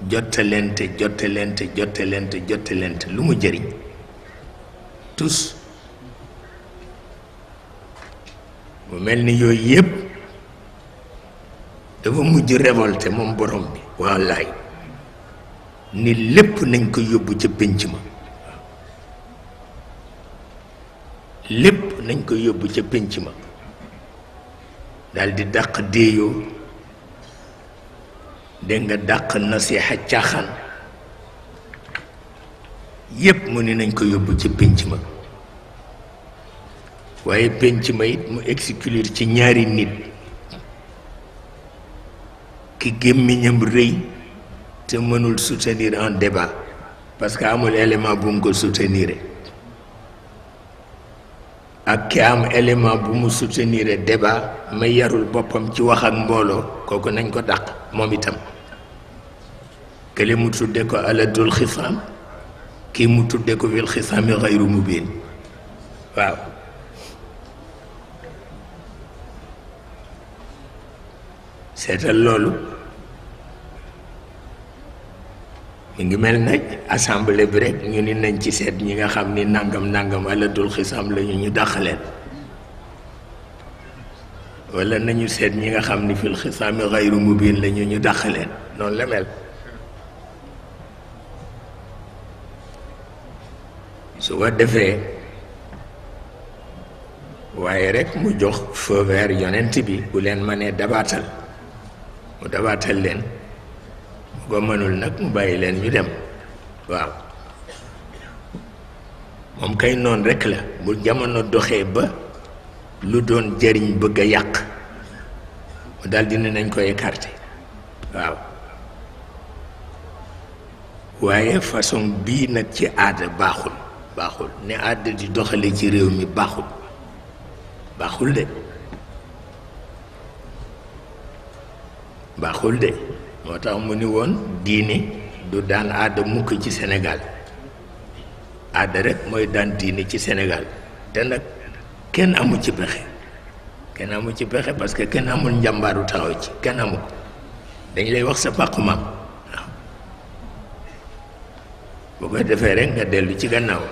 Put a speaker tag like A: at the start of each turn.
A: jottalente jottalente jottalente jottalente lu mu jëriñ tous mu mel ni yooyu yépp dafa mujj révolté moom borom bi wallaay ni lépp nañ ko yóbbu ca pénc ma lépp nañ ko yóbbu ca pénc ma daldi dàq déeyoo dégg nga dàq nasiha caaxaan yépp mu ni nañ ko yóbbu ca pénc ma waaye pénc ma it mu exclure ci ñaari nit ki gémmiñam rëy te mënul soutenir un débat parce que amul élément bu mu ko soutenir ak ki am élément bu mu soutenir débat ma yarul boppam ci wax ak mbooloo kooku nañ ko dàq moom itam kële mu tudde ko aladul xisaam kii mu tudde ko fil xisaami xayru mubin waaw seetal loolu mi ngi mel nag assemblée bi rek ñu ni nañ ci seet ñi nga xam ni nangam nangam aladul xisaam lañu ñu dàqaleen wala nañu seet ñi nga xam ni fil xisaami xayru mubin lañu ñu dàqaleen noonu la mel su ko defee waaye rek mu jox feu vert yonent bi bu leen mënee dabaatal mu dabaatal leen bu ko mënul nag mu bàyyi leen ñu dem waaw moom kay noonu rek la bu jamono doxee ba lu doon jëriñ bëgg a yàq mu daldi ne nañ ko écarter waaw waaye façon bii nag ci aada baaxul baaxul ne aada di doxale ci réew mi baaxul baaxul de baaxul de moo tax mu ni woon diine du daan aada mukk ci Sénégal aada rek mooy daan diine ci Sénégal te nag kenn amu ci pexe kenn amu ci pexe parce que kenn amul njàmbaaru taxaw ci kenn amu ko dañ lay wax sa pàqu maam waaw bu ko defee rek nga dellu ci gannaaw